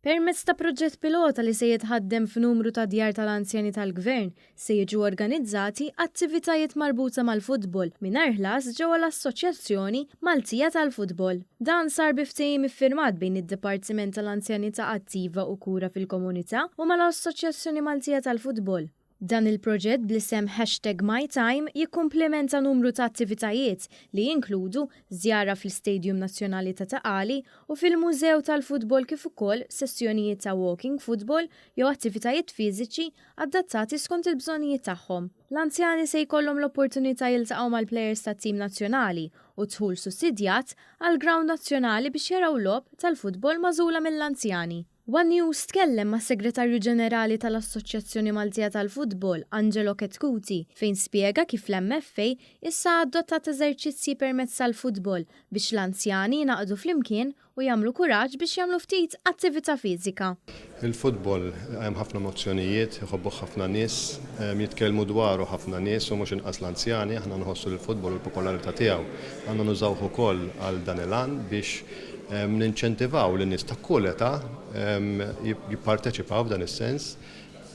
Permezz ta' proġett pilota li se jitħaddem f'numru ta' djar tal-anzjani tal-Gvern, se jiġu organizzati attivitajiet marbuta mal-futbol mingħajr ħlas ġewwa l-Assoċjazzjoni Maltija tal-Futbol. Dan sar bi ftehim iffirmat bejn id-Dipartiment tal-Anzjanità Attiva u Kura fil-Komunità u mal-Assoċjazzjoni Maltija tal-Futbol. Dan il-proġett bl-isem Hashtag MyTime jikkumplimenta numru ta' attivitajiet li jinkludu żjara fl-Istadium Nazzjonali ta' Ta' Qali u fil-Mużew tal-Futbol kif ukoll sessjonijiet ta' walking football jew attivitajiet fiżiċi adattati skont il-bżonnijiet tagħhom. L-anzjani se jkollhom l-opportunità jiltaqgħu mal-plejers tat-tim nazzjonali u dħul sussidjat għall-grawnd nazzjonali biex jaraw logħob tal-futbol magħżula mill-anzjani. One News tkellem mas-Segretarju Ġenerali tal-Assoċjazzjoni Maltija tal-Futbol, Angelo Chetcuti, fejn spjega kif l-MFA issa adottat eżerċizzji permezz tal-futbol biex l-anzjani jingħaqdu flimkien u jagħmlu kuraġġ biex jagħmlu ftit attività fiżika. Il-futbol hemm ħafna emozzjonijiet, iħobbuh ħafna nies, jitkellmu dwaru ħafna nies u mhux inqas l-anzjani, aħna nħossu li l-futbol u l-popolarità tiegħu għandna nużawh ukoll għal dan il-għan biex Ninċentivaw lin-nies ta' kull età jipparteċipaw f'dan is-sens,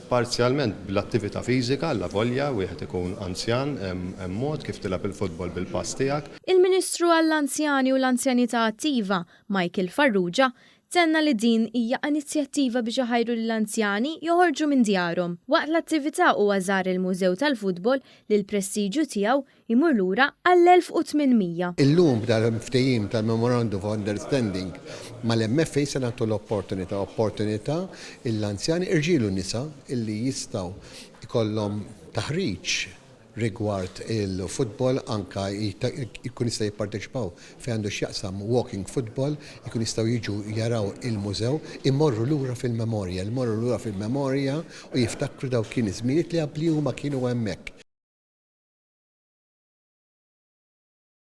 parzjalment bl-attività fiżika, allavolja wieħed ikun anzjan hemm mod kif tilgħab il-futbol bil-pass tiegħek. Il-Ministru għall-Anzjani u l-Anzjanità Attiva, Michael Farrugia, tenna li din hija inizjattiva biex iħajru lill-anzjani joħorġu minn djarhom. Waqt l-attività huwa żar il-Mużew tal-Futbol li l-prestiġju tiegħu Imur lura għall-1800. Illum b'dal-ftehim tal-Memorandum of Understanding mal-MFA se nagħtu l-opportunità, opportunità lill-anzjani, irġiel u nisa, illi jistgħu jkollhom taħriġ rigward il-futbol, anke jkun jistgħu jipparteċipaw fejn għandu x'jaqsam walking football, ikun jistgħu jiġu jaraw il-mużew, imorru lura fil-memorja, imorru lura fil-memorja u jiftakru dawk kien iż-żminijiet li qabli huma kienu hemmhekk.